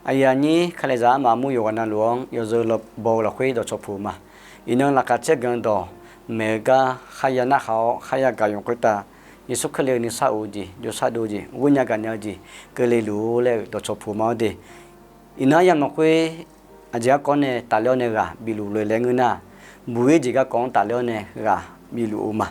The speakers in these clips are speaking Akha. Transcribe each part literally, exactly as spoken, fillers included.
Aqyuif aqnyir Kalizaq armaf armur yawqghaq navluf-anr yawzeu baw-eu lafkhoer dawqcawq puq ma. Iqnan laqkhaq caer ganq dawq maeq-eu gar kharya narhaq-awr kharya gaq yamq khoertav, Yeqsur Kali-euq nuisar of-eu jeq, jawrshar dov-eu jeq, ghoernya gaqnya-eu jeq keuvle luf-ur laer-euq dawqcawq puq ma-awr de. Iqnan aryamq lafkhoer aqjeq garkawv nae tafler-awr nae ghaq bif luf loeqlaeq ngeur nar, buq-ir jeq garkawv-anr tafler-awr nae ghaq bif luf-eu ma.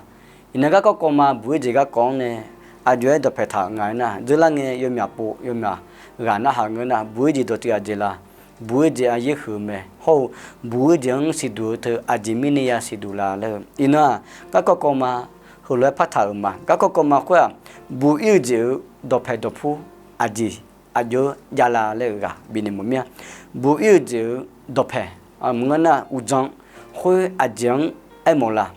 Iqnan garkawv kawv ma buq-ir jeq garkawv-anr nae aqjox-aer dawqpaeq taq-euq nga aernar, dzeurlar ngae yawmyaq pov yawmyaq ghaq narhaq ngeur nar, buq-ir jeq dawqtsuif aqjeq la? Buq-ir jeq aryaer huiq-eu mae. Hawr-eu buq-ir jeq-anr siqduq-eu teu aqjeq mirnae ya siqduq la laer-eu. Iqnan-aq, garkawv kawv ma heulof-aer partaq-euq ma. Garkawv kawv ma khoer-aq, buq-ir-eu jeq-euq dawqpaeq dawqpur aqjeq aqjox-aer javla laer-euq ghaq bifnaeq mawf mir-a. Buq-ir-eu jeq-euq dawqpaeq maqngeur nar, uqdzan khoer aqjeq-anr aermawf la?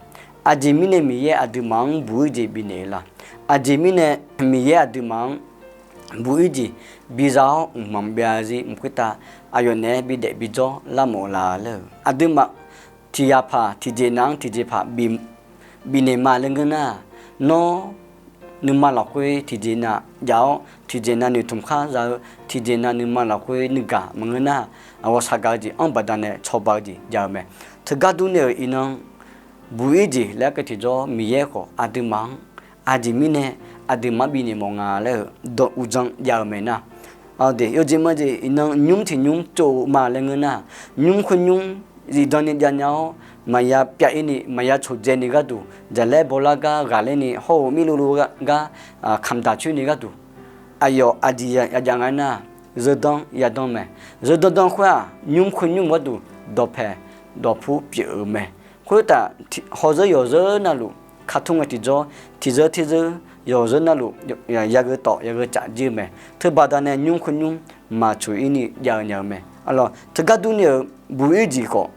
Aqjeq mirnae Miqyaer aqduimaf-anr buq-ir jeq bifnaeq-eu la? Aqjeq mirnae Miqyaer aqduimaf-anr buq-ir jeq biza-awr mqmaq byav zir mq khoertav aqyawf naeq-aer bidaef bijawr lar mawf la laer-eu. Aqduimaf tiq ghaq paq tiqjeq nav-anr tiqjeq paq bifnaeq ma laer ngeur nar, nawr nuima lafkhoer tiqjeq nav jav-awr tiqjeq nav noeqtmq khar za-eu, tiqjeq nav nuima lafkhoer nuigaq maqngeur nar, ghawqshaq gaq-eu jeq-anr baqdanae cawba-eu jeq jav-eu mae. Teugar durni-euq iqnan buq-ir jeq laer keuv tiqjawr Miqyaer khawf aqduimaf-anr aqjeq mirnae aqduimaf-anr bifnaeq mawf nga laer-euq dawq uqdzan jav-eu mae nar. Aqde yawjeq majeq iqnan nymr tiq nymr tsov-eu ma laer ngeur nar, nymr khoer nymr zifdan ni javnya-awr maqya pyav-ir ni maqya coqdzae ni gharduq, jaqlaer bawlar gar ghaqler ni hawr-eu mirluvluv gar kamqdaq coer ni gharduq, aqyawf aqjeq yajav nga aernar, zeudan yadan mae. Zeudan dan khoer-aq nymr khoer nymr gharduq dawqpaeq dawqpur pyeuf-euq mae. Khoertaf hawzeur yawqzeur navluf katmr ngae tiqjawr, tiqzeur terzeur yawqzeur navluf yagheu tawf yagheu caf jir-eu mae. Teubaqda nae nymr khoer nymr maqcoq-ir ni jav-eu nya-eu mae. Arlawr teugar durni-euq buq-ir jeq khawf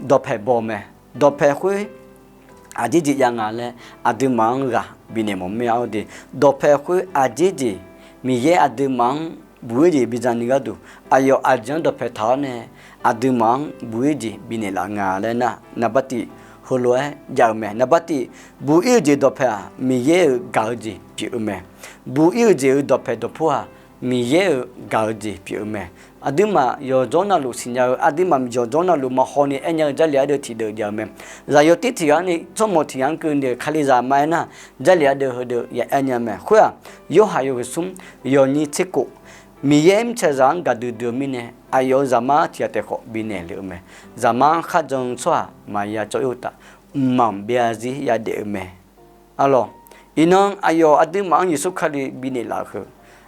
dawqpaeq baw mae. Dawqpaeq khoer aqjeq jeq jav nga laer aqduimaf-anr ghaq bifnaeq mawf mir-a-awr de. Dawqpaeq khoer aqjeq jeq Miqyaer aqduimaf-anr buq-ir jeq biza ni gharduq, aqyawf aqjeq-anr dawqpaeq taq-awr nae aqduimaf-anr buq-ir jeq bifnaeq laf nga laer nar, naqbar tif heulof-aer jav-eu mae. Naqbar tif, buq-ir-eu jeq dawqpaeq-aq Miqyaer-euq gaq-eu jeq pyeuf-eu mae. Buq-ir-eu jeq-euq dawqpaeq dawqpur-aq Miqyaer-euq gaq-eu jeq pyeuf-eu mae. Aqduimaf yawqjawr navluf siqnya-eu, aqduimaf yawqjawr navluf maqhaw ni aernya-eu Jarlif ardeuv tiqdeuv jav-eu mae. Zaqyo tir tiq ghaq-anr ni tsawrmawq tiq ghaq-anr keuvni-euq Kalizaq ma aernar, Jarlif ardeuv heudeuv ya aernya mae. Khoer-aq, Yorhaq yawhuiq smr yawnyir tser kof, Miqyaer mirtsaqzaq-anr gaqdui dui-eu mirnae aqyawf-euq Zaqmar tiq ghaq taef khawf bifnaeq lef-eu mae. Zaqmar-anr kharjan-eu tsawrhaq maqya cawv-ir uqtaf, mqmaq byav zir yadaef-eu mae. Arlawr, iqnan aqyawf aqduimaf-anr Yeqsur Kali bifnaeq laf-euq heu,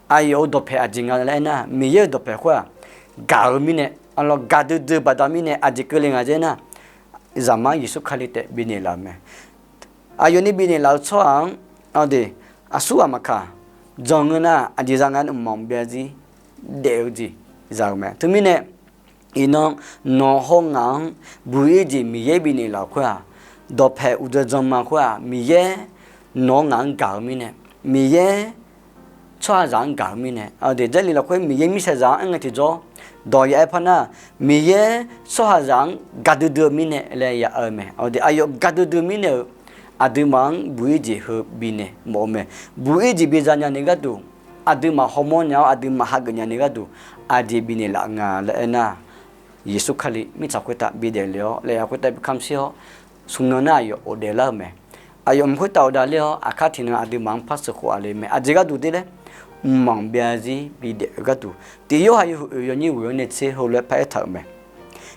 aqyawf-euq dawqpaeq aqjeq nga laer aernar, Miqyaer-euq dawqpaeq khoer-aq gaq-eu mirnae, arlawr gaqdui dui-eu baqda mirnae aqjeq keuvle nga dzer nar, Zaqmar Yeqsur Kali taef bifnaeq laf-eu mae. Aqyawf ni bifnaeq laf-eu tsawrhaq-anr aqdui aqsurghaq maqkaq jan ngeur nar, aqjeq za nga mqmaq byav zir daef-eu jeq za-eu mae. Teumirnae iqnan nawq haw ngaq-anr buq-ir jeq Miqyaer bifnaeq laf-euq khoer-aq, dawqpaeq uqdzan janma khoer-aq, Miqyaer nawq-anr ngaq-anr gaq-eu mirnae, Miqyaer tsawrhaqzaq-anr gaq-eu mirnae, aqdui Jarlif lafkhoer Miqyaer mirtsaqzaq-anr aer ngae tiqjawr, dawq ya aer par nar, Miqyaer tsawrhaqzaq-anr gaqdui dui-eu mirnae laer ya aer-eu mae. Aqdui aqyawf gaqdui dui mirnae-euq aqduimaf-anr buq-ir jeq heu bifnaeq mawf-eu mae. Buq-ir jeq biza nyani gharduq, aqduimaf hawmawr nya-awr aqduimaf hageuf nyani gharduq, aqjeq bifnaeq laf nga laer aernar, Yeqsur Kali mirtsaq khoertav bidaef le-awr laeqhaq khoertav bi kamq shir-awr, smq nan nar aqyawf ghofdaef lar-eu mae. Aqyawf mq khoertav ghofdaef ler-awr aqkar tiqnan aqduimaf-anr par sheuqkhof-a le mae. Aqjeq gharduq de laer, mqmaq byav zir bidaef-eu gharduq, tiq Yorhaq yawhuiq oeq yawnyir ghoeq-anr nae tser heulof-aer paraer taq-euq mae.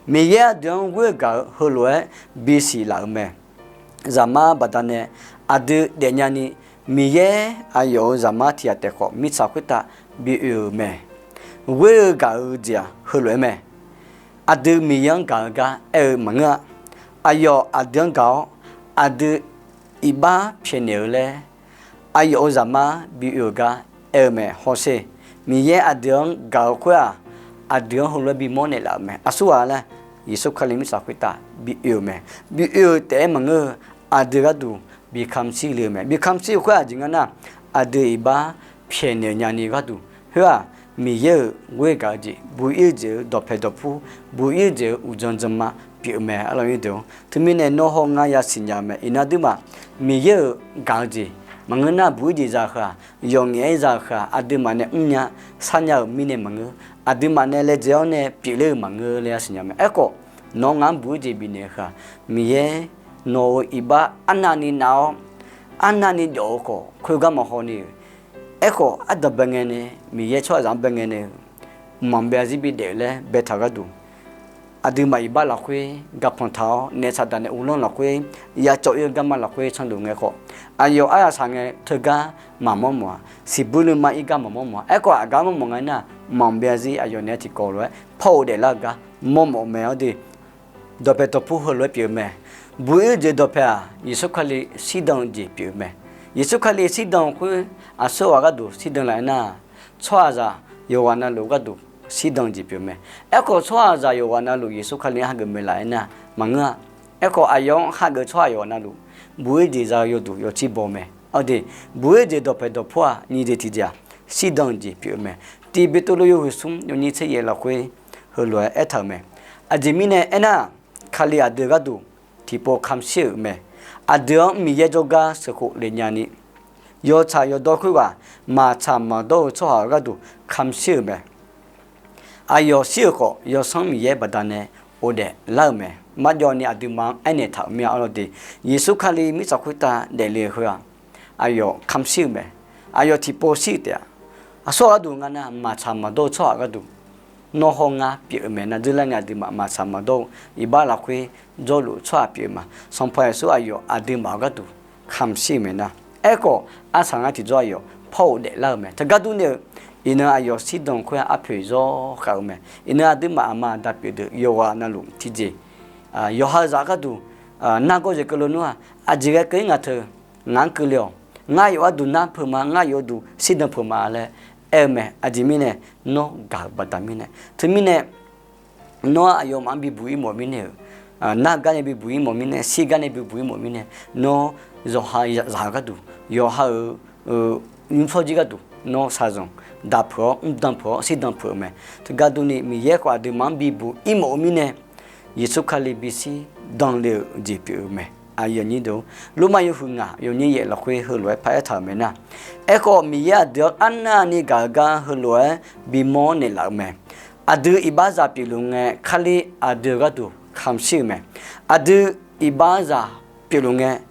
Miqyaer aqdui-anr ghoer-eu gaq-eu heulof-aer bisiq laf-euq mae. Zaqmar baqdanae aqdui daefnya ni, Miqyaer aqyawf-euq Zaqmar tiq ghaq taef khawf mirtsaq khoertav bi oe-euq mae. Ghoer-eu gaq-eu jeq-aq heulof-aer mae. Aqdui Miqyaer-anr gaq-eu gar aer-eu maqngeur-a. Aqyawf aqdui-anr gaq-awr, aqdui iqbax pyaeqnaeq-eu laer aqyawf-euq Zaqmar bi oe-euq gar aer-eu mae. Hawsher, Miqyaer aqdui-anr gaq-eu khoer-aq, aqdui-anr heulof-aer bimawr naeqlaf-euq mae. Aqsurghaq laer, Yeqsur Kali mirtsaq khoertav bi oe-euq mae. Bi oe-eu taef-aer maqngeur-eu, aqdui gharduq bi kamq shir le-eu mae. Bi kamq shir-eu khoer-aq jeq nga nar, aqdui iqbax pyaeqnaeq nyani gharduq, khoer-aq Miqyaer-euq ghoer gaq-eu jeq, buq-ir-eu jeq-euq dawqpaeq dawqpur, buq-ir-eu jeq-euq uqdzan janma pyeuf-eu mae. Arlawr deuq-or, teumirnae nawr hawr ngar yasiq nya-eu mae. Iqnan aqduimaf Miqyaer-euq gaq-eu jeq maqngeur nar, buq-ir jeq za-eu heu-aq, yawqngaef-aer za-eu heu-aq, aqduimaf nae mrnya sharnya-euq mirnae maqngeur, aqduimaf nae laejae-awr nae pyeufler-euq maqngeur laer yasiq nya mae. Aerkhawf, nawq-anr ngaq-anr buq-ir jeq bifnaeq-eu khaq, Miqyaer nawq-euq iqbax arnavni nav-awr, arnavni jawf-eu khawf, khoergar maqhaw ni-euq. Aerkhawf, ardanq bae ngae nae, Miqyaer tsawrhaqzaq-anr bae ngae nae-eu mqmaq byav zir bidaef-eu laer baetaq-eu gharduq, aqduimaf iqbax lafkhoer gaqpanq taq-awr, naef saqdaq nae uvlanr lafkhoer yacawv-ir-eu garma lafkhoer canluf ngae khawf, aqyawf aryaq saq ngae teugar maqmawr mawf-a. Siqbuir nuima ir gar maqmawr mawf-a. Aerkhawf, aqgar mawr mawf nga aernar, mqmaq byav zir aqyawf naeq-aer tiqkawv lof-aer par ghofdaef lar-eu gar mawr mawf-eu mae. Awr de, dawqpaeq dawqpur heulof-aer pyeuf-eu mae. Buq-ir jeq dawqpaeq-aq, Yeqsur Kali shirdan-eu jeq pyeuf-eu mae. Yeqsur Kali shirdan-eu khoer aqsurghaq gharduq shirdan laf aernar, tsawrhaqzaq yawqghaq navluf gharduq shirdan-eu jeq pyeuf-eu mae. Aerkhawf, tsawrhaqzaq yawqghaq navluf Yeqsur Kali-anr hageuf mae laf aernar, maqngeur-a. Aerkhawf, aqyawf-anr hageuf tsawrhaq yawqghaq navluf buq-ir jeq za-eu yawduq yawtsir baw mae. Awr de, buq-ir jeq dawqpaeq dawqpur-aq, nyiq jeq tiqjeq-aq, shirdan-eu jeq pyeuf-eu mae. Tiq Beqtuvluv yawhuiq smr yawnyir tser yaef lafkhoer heulof-aer aertaq-euq mae. Aqjeq mirnae aernar, Kali aqdui gharduq tiqpov kamq shir-euq mae. Aqdui-anr Miqyaer jawrgar sheuqkhof lef nyani, yawtsaq yawdawr khoerghaq maqtsaq maqdawr-eu tsawrhaq-euq gharduq kamq shir-euq mae. Aqyawf shir-euq khawf, Yawsanr Miqyaer baqdanae ghofdaef lar-euq mae. Marjawv ni aqduimaf-anr aernaeq taq-euq mir-a. Arlawr de, Yeqsur Kali mirtsaq khoertav daefle-eu heu-aq, aqyawf kamq shir-euq mae. Aqyawf tiqpov shir-euq taef-aq, aqsurghaq gharduq nga nar, maqtsaq maqdawr-eu tsawrhaq gharduq nawr hawr ngar pyeuf-eu mae nar, dzeurlar ngae aqduimaf maqtsaq maqdawr-eu iqbax lafkhoer jawrluf tsawrhaq pyeuf-eu ma. Sanqpaq Yeqsur aqyawf aqduimaf-euq gharduq kamq shir-euq mae nar. Aerkhawf, arsaq ngar tiqjawr aqyawf par ghofdaef lar-euq mae. Teugar durni-eu, iqnan aqyawf shirdan khoer-aq arpoeq zawr khav-eu mae. Iqnan aqduimaf aqma aqda pyeuf deuq yawqghaq navluf tiqjeq, yawqha zaq gharduq nargawr jeq keuvle nmr-aq, aqjeq ghae keuv-ir nga teu, ngaq-anr keuvle-awq. Ngar yawf gharduq nar peuq ma, ngar yawf gharduq shirdan peuq ma laer aer-eu mae. Aqjeq mirnae, nawr gaq-euq baqda mirnae, teumirnae nawr aqyawfmaf-anr bibuq-ir mawf mirnae-euq, nar gar nae bibuq-ir mawf mirnae, shir gar nae bibuq-ir mawf mirnae, nawr yawqha zaq-eu gharduq, yawqha-euq nymrshawr jir gharduq nawr shaqzanq daq peuq-awr, mrdan peuq-awr, shirdan peuq-eu mae. Teugar durni, Miqyaer khawf aqduimaf-anr bibuq-ir mawf-eu mirnae, Yeqsur Kali bishir danle-euq jeq pyeuf-eu mae. Aqyuif aqnyir deuq, Lormav yawhuiq ngaq yawnyir yaef lafkhoer heulof-aer paraer taq-euq mae nar, aerkhawf Miqyaer aqdui-anr arnavni gaq-eu gar heulof-aer bimawr naeqlaf-euq mae. Aqdui iqbaxzaq pyeufluf ngae, Kali aqdui-euq gharduq kamq shir-euq mae. Aqdui iqbaxzaq pyeufluf ngae,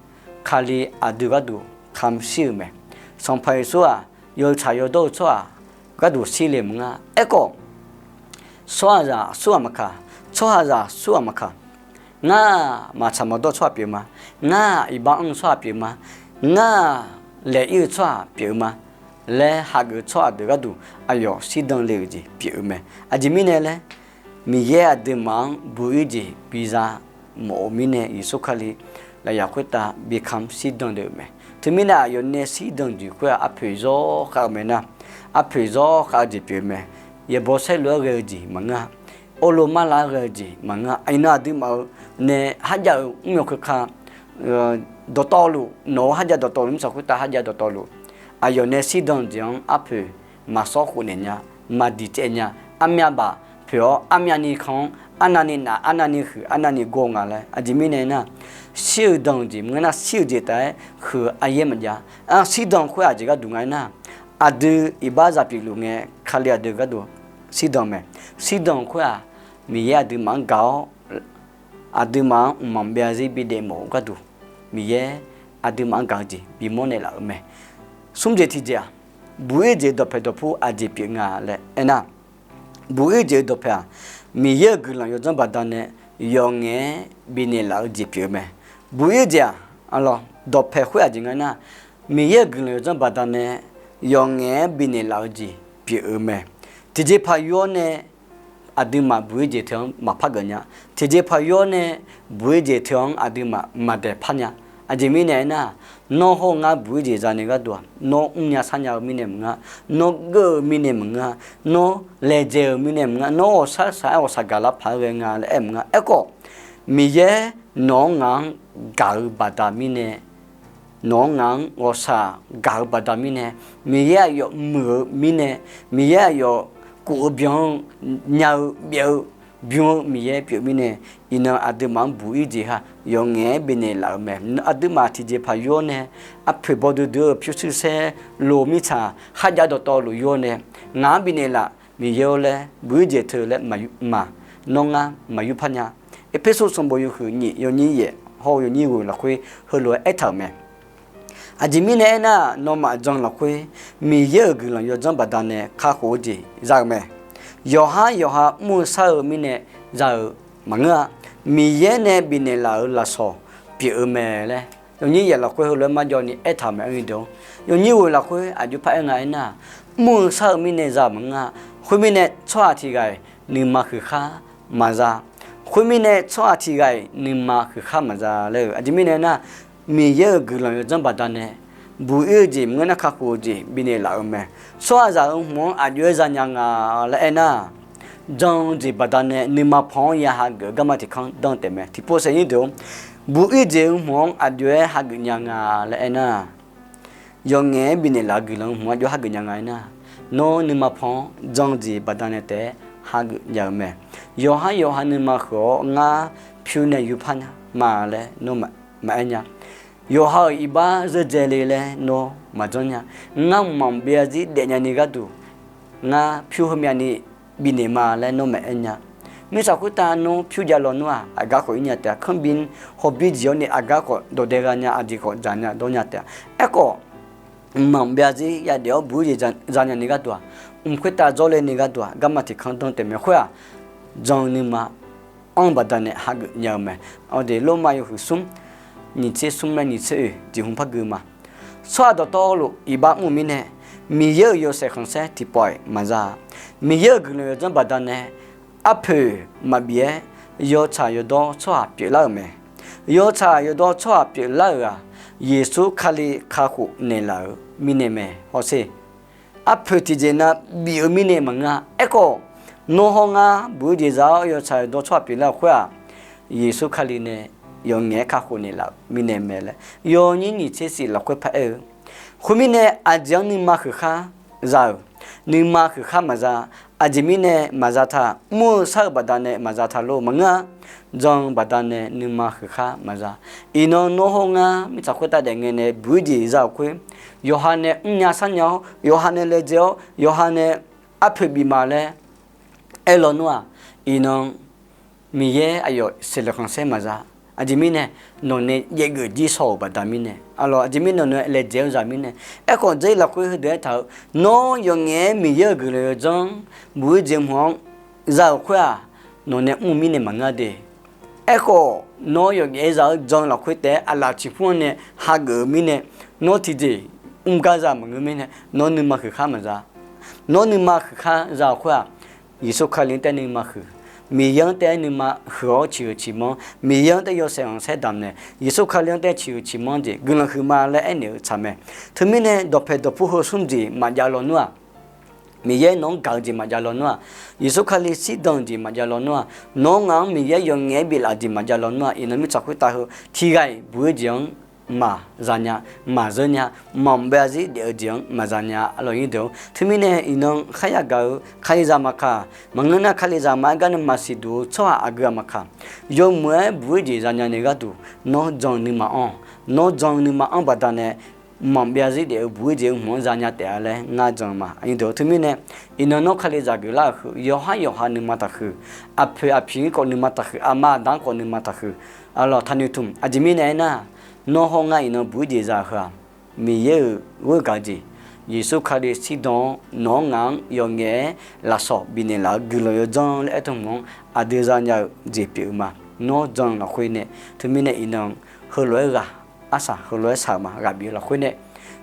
Kali aqdui gharduq kamq shir-euq mae. Sanqpaq Yeqsur-aq, yawtsaq yawdawr-eu tsawrhaq gharduq shir le maqnga. Aerkhawf, tsawrhaqzaq surghaq maqkaq, tsawrhaqzaq surghaq maqkaq, ngar-aq maqtsaq maqdawr-eu tsawrhaq pyeuf ma, ngar-aq iqbax anr-eu tsawrhaq pyeuf ma, ngar-aq laeq-ir-eu tsawrhaq pyeuf-eu ma laer hageuf-eu tsawrhaq deuq gharduq aqyawf shirdan le-euq jeq pyeuf-eu mae. Aqjeq mirnae laer, Miqyaer aqduimaf-anr buq-ir jeq biza mawf-eu mirnae, Yeqsur Kali lafyaq khoertav bikamq shirdan le-euq mae. Teumirnae aqyawf nae shirdan jeq khoer-aq arpoeq zawr khav-eu mae nar, arpoeq zawr khav-eu jeq pyeuf-eu mae. Yaeqbawq saerlu-aer ghae-eu jeq maqngeur-a. Orlov marlav-aer ghae-eu jeq maqngeur-a. Iqnan aqduimaf-euq nae kharjav-euq mr-eu keuka dawqtawvluf, nawq-euq kharjav dawqtawvluf, mirtsaq khoertav kharjav dawqtawvluf, aqyawf nae shirdan jeq-anr arpoeq maqsawr khofnaeq nya, maqdiq caev nya, armyav baf poeq-awr armyavni kan-anr arnavni naf, arnavni huiq, arnavni gor nga laer. Aqjeq mirnae nar, shir-eu dan-eu jeq maqngeur nar, shir-eu jeq taef-aer huiq-eu aryaer maqjav. Shirdan khoer aqjeq gharduq nga aernar, aqdui iqbaxzaq pyeufluf ngae, Kali aqdui gharduq shirdan mae. Shirdan khoer-aq, Miqyaer aqduimaf-anr gaq-awr, aqduimaf-anr mqmaq byav zir bidaef mawf-eu gharduq, Miqyaer aqduimaf-anr gaq-eu jeq bimawr naeqlaf-euq mae. Smr jeq tiqjeq-aq, buq-ir jeq dawqpaeq dawqpur aqjeq pyeuf nga laer aernar, buq-ir jeq-eu dawqpaeq-aq, Miqyaer-euq guiqlanq yawdzanr baqdanae yawf ngaef-aer bifnaeq laf-eu jeq pyeuf-eu mae. Buq-ir jeq-aq, arlawr, dawqpaeq khoer aqjeq nga aernar, Miqyaer-euq guiqlanq yawdzanr baqdanae yawf ngaef-aer bifnaeq laf-eu jeq pyeuf-eu mae. Tiqjeqpaq yur-awr nae aqduimaf buq-ir jeq teu-anr maqpar geuf nya. Tiqjeqpaq yur-awr nae buq-ir jeq teu-anr aqduimaf maqdaeq par nya. Aqjeq mirnae aernar, nawr hawr-eu ngar buq-ir jeq zanae gharduq-aq, nawr mrnya sharnya-eu mirnae maqngeur-a, nawr geur-eu mirnae maqngeur-a, nawr laejae-eu mirnae maqngeur-a, nawr ghawqshaq shaq-aer ghawqshaq gaqlar paq-aer ghae nga laer aer maqngeur-a. Aerkhawf, Miqyaer nawq-anr ngaq-anr gaq-eu baqda mirnae, nawq-anr ngaq-anr ghawqshaq gaq-eu baqda mirnae, Miqyaer aqyawf muiq-eu mirnae, Miqyaer aqyawf kuf-eu byan-eu, nya-eu byav-eu bym-eu Miqyaer pyeuf mirnae, iqnan aqduimaf-anr buq-ir jeq ha yawf ngaef-aer bifnaeq laf-euq mae. Aqduimaf tiqjeqpaq yur-awr nae, arpoeq bawduidui-eu pyurshuir saer loq mirtsaq kharjav dawqtawvluf yur-awr nae, ngaq-anr bifnaeq laf, Miqyaer-or laer buq-ir jeq teu laer maq, nawr ngar maqyur par nya. Erpersu sanqbof yawhuiq nyiq yawnyir yaef hawr-eu yawnyir ghoeq lafkhoer heulof-aer aertaq-euq mae. Aqjeq mirnae aernar, nawmaf jan lafkhoer Miqyaer-euq guiqlanq yawdzanr baqdanae kakhof-eu jeq za-eu mae. Yawqhar yawqha mr-eu shar-eu mirnae za-eu maqngeur-a. Miqyaer nae bifnaeq laf-euq lafsawq pyeuf-eu mae laer yawnyir yaef lafkhoer heulof-aer marjawv ni aertaq-euq mae. Yawnyir ghoeq lafkhoer aqjox par aer nga aernar, mr-eu shar-eu mirnae za-eu maqngeur-a. Khoermirnae tsawrhaq tiq ghaq-iq nuima huiqkhar maqza. Khoermirnae tsawrhaq tiq ghaq-iq nuima huiqkhar maqza laer-eu aqjeq mirnae aernar, Miqyaer-euq guiqlanq yawdzanr baqdanae buq-ir-eu jeq maqngeur nar kakhof-eu jeq bifnaeq laf-eu mae. Tsawrhaqzaq-euq hmq-anr aqjox-aer zanya nga laer aernar, jan-eu jeq baqdanae nuima pan-anr ya hageuf-eu garma tiq kanr danr taef mae. Tiqpov saef nyir deuq-or, buq-ir jeq-eu hmq-anr aqjox-aer hageuf nya nga laer aernar, yawqngaef-aer bifnaeq laf-eu guiqlanq-eu hmq-anr aqjox hageuf nya nga aernar, nawr nuima pan-anr jan-eu jeq baqdanae taef-aer hageuf nya-eu mae. Yawqhar yawqha nuima huiq-awr ngar pyur nae yur par nya ma laer nawr maqaer nya. Yawqha-euq iqbax zerdzae le laer nawr maqjanr nya. Ngar mqmaq byav zir daef nyani gharduq ngar pyur heumyavni bifnaeq ma laer nawr maqaer nya. Mirtsaq khoertav nawr pyur jav lawnmr-aq, aqgar khawf ir nya taef-a. Kanrbin hawbir jeq-awr ni aqgar khawf dawqdae gha nya, aqjeq khawf dzaq nya dawr nya taef-a. Aerkhawf, mqmaq byav zir yadaef-awr buq-ir jeq zanya ni gharduq-aq, mq khoertav dzawrle ni gharduq-aq, garma tiq kanr danr taef mae. Khoer-aq, jan-eu nuima anr-eu baqdanae hageuf nya-eu mae. Awqdeq Lormav yawhuiq smr nyiq tser smr laer nyiq tser oeq jeqhmq par gui ma. Tsawrhaq dawqtawvluf iqbax mr-eu mirnae, Miqyaer-euq yawshaef khanqsaer tiqpawf-iq maqza-a. Miqyaer-euq guiqlanq yawdzanr baqdanae arpoeq maqbif-aer yawtsaq yawdawr tsawrhaq pyeuflar-euq mae. Yawtsaq yawdawr tsawrhaq pyeuflar-euq-aq, Yeqsur Kali kakhof naeqlaf-euq mirnae mae. Hawsher, arpoeq tiqjeq nav bif-eu mirnae maqngeur-a. Aerkhawf, nawr hawr ngar buq-ir jeq za-awr yawtsaq yawdawr tsawrhaq pyeuflar-euq khoer-aq, Yeqsur Kali nae yawqngaef-aer kakhof naeqlaf-euq mirnae mae laer yawnyir nyiq tser shif lafkhoer paraer-eu. Khoermirnae, aqjeq-anr nuima huiqkhar za-euq, nuima huiqkhar maqza. Aqjeq mirnae maqza taq, mr-eu shar-eu baqdanae maqza taq lor maqngeur-a. Jan-eu baqdanae nuima huiqkhar maqza. Iqnan nawr hawr ngar mirtsaq khoertav daef ngae nae buq-ir jeq za-euq khoer, yawqha nae mrnya sharnya-awr, yawqha nae laejae-awr, yawqha nae arpoeq bif ma laer aer lawnmr-aq, iqnan Miqyaer aqyawf seqleq khanqsaer maqza. Aqjeq mirnae, nawq nae jaevgeuf jir shaw-euq baqda mirnae, aqlawq aqjeq mirnae nawq nae laejae-eu za mirnae. Aerkhawf, dzer lafkhoer heudeuq aertaq-eu, nawr yawqngaef-aer Miqyaer-euq guiqlanq yawdzanr buq-ir jeq hmq-anr za-euq khoer-aq, nawq nae mr-eu mirnae maqngeur de. Aerkhawf, nawr yawqngaef-aer za-eu jan-eu lafkhoer taef-aer aqlaf ciqpur-anr nae hageuf-eu mirnae, nawr tiqjeq mr gar za maqngeur mirnae, nawr nuima huiqkhar maqza. Nawr nuima huiqkhar za-euq khoer-aq, Yeqsur Kali-anr taef nuima huiq. Miqyaer-anr taef nuima huiq-awr ciqhuiq ciqmanr, Miqyaer-anr taef yawshaef khanqsaer damq nae, Yeqsur Kali-anr taef ciqhuiq ciqmanr jeq guiqlanq huiqma laer aernaeq-eu tsaq mae. Teumirnae dawqpaeq dawqpur heu smr jeq maqjav lawnmr-aq, Miqyaer nawq-anr gaq-eu jeq maqjav lawnmr-aq, Yeqsur Kali shirdan-eu jeq maqjav lawnmr-aq, nawr ngaq-anr Miqyaer yawqngaef-aer biflaf jeq maqjav lawnmr-aq, iqnan mirtsaq khoertav heu tiqghaq-iq buq-ir jeq-anr maqza nya, maqzeur nya, maqbae zarzir daef-eu jeq-anr maqza nya. Aqlawq nyir deuq-or, teumirnae iqnan kharya gaq-eu Kalizaq maqkaq, maqngeur nar Kalizaq maqaer gar nae maqsiq duq-eu tsawrhaq aqgeu-aq maqkaq, yawmuiq-aer buq-ir jeq zanya nae gharduq nawr jan-eu nuima anr-awq. Nawr jan-eu nuima anr baqdanae maqbae zarzir daef-eu buq-ir jeq-eu hmq-anr zanya taef-a laer ngar jan-eu ma. Aqnyir deuq-or, teumirnae iqnan nawr Kalizaq geuflar-euq heu yawqhar yawqha nuima taqhuiq, aqpoeq aqpiq-anr khawf nuima taqhuiq, aqma aqda-anr khawf nuima taqhuiq. Aqlawq taqnoeq tmq. Aqjeq mirnae aernar, nawr hawr ngar iqnan buq-ir jeq za-eu heu-aq, Miqyaer-euq ghoer gaq-eu jeq, Yeqsur Kali shirdan-awr nawq-anr ngaq-anr yawqngaef-aer lafsawq bifnaeq laf-eu guiqlanq yawdzanr laer aertaq hmq-anr aqdui zanya-eu jeq pyeuf-eu ma. Nawr jan-eu lafkhoer nae, teumirnae iqnan heulof-aer ghaq arsaq heulof-aer shaq-euq ma. Ghaq bif-eu lafkhoer nae,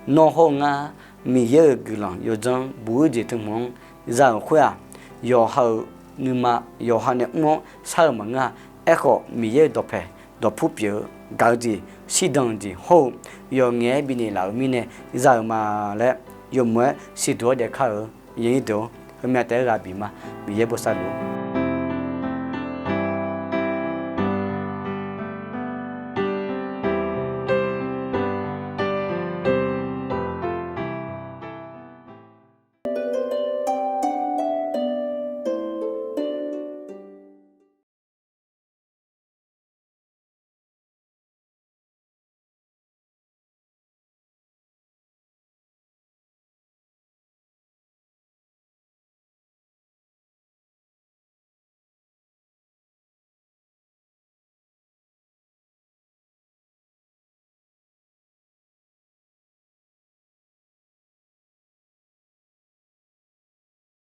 nawr hawr-eu ngar Miqyaer-euq guiqlanq yawdzanr buq-ir jeq teu hmq-anr za-euq khoer-aq, yawqha-euq nuima yawqha nae mr-awr shar-eu maqngeur-a. Aerkhawf, Miqyaer-euq dawqpaeq dawqpur pyeuf-eu gaq-eu jeq, shirdan-eu jeq hawr-eu yawqngaef-aer bifnaeq laf-euq mirnae za-euq ma laer yawmuiq-aer siqduq-awr daef kar-eu. Aqnyir deuq-or, heumya taef-aer ghaq bif ma. Miqyaer bosav luf-eu